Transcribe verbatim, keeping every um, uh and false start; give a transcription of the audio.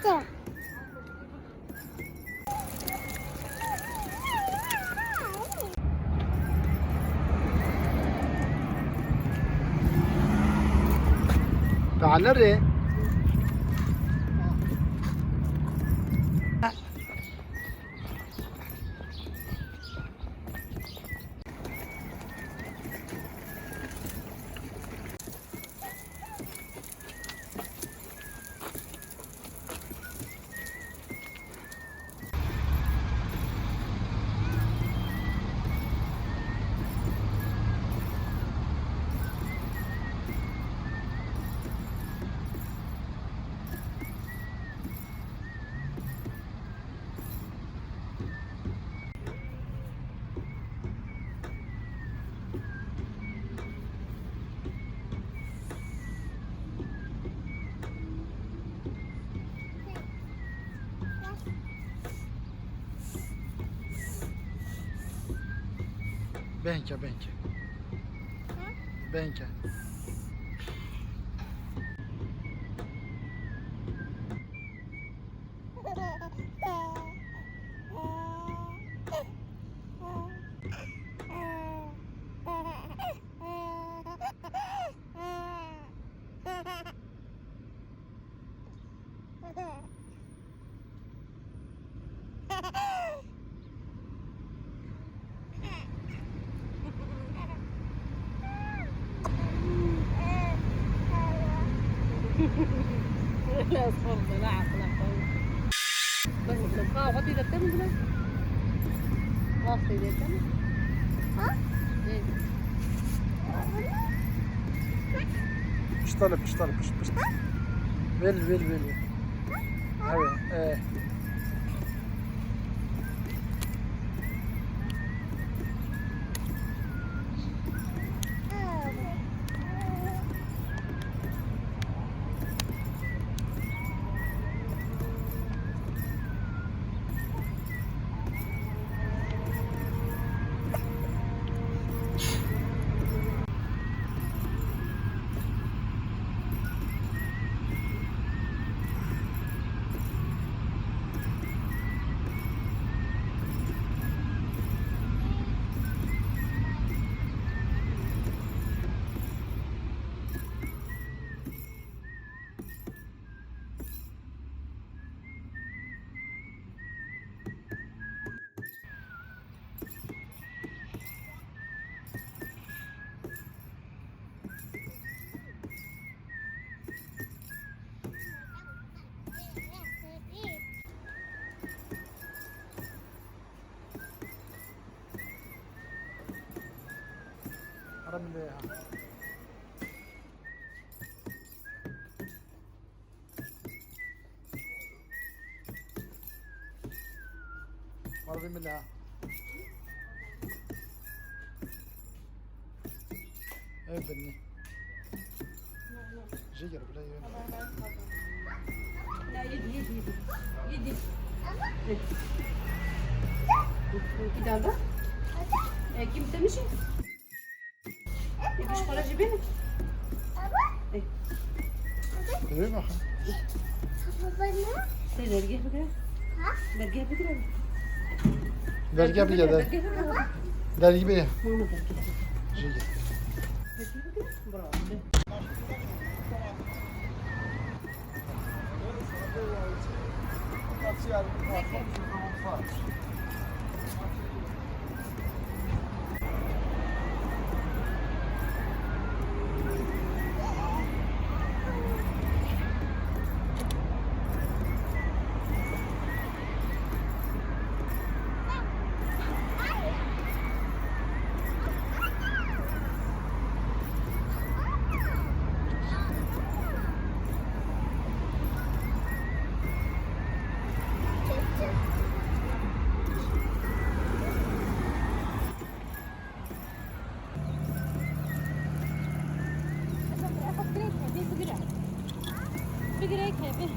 تعال نري. Benke, benke. Benke. لا، صبر، لا، عقل، عقل. بس، ها، غطي ده بتعمل كده؟ ها، غطي ده بتعمل؟ ها؟ إيه. اشتغل، اشتغل، بش، بش. ويل، ويل، ويل، ويل. هاي، إيه. Ara min de ya. Marbê min le ha. Ev binî. Jê gere bile yê. La, yedi, yedi, yedi. Yedi. Bir daha da. E, kim demiş? Yedi, şu para cebine. Ê. Ê, bak. Baba ne? Sen dergeh bigire. Ha? Dergeh bigire. Dergeh bigire, dergeh bigire. Dergeh bigire. Mama dergeh. Şey gel. Dergeh bigire. Bravo. Bigire kevin.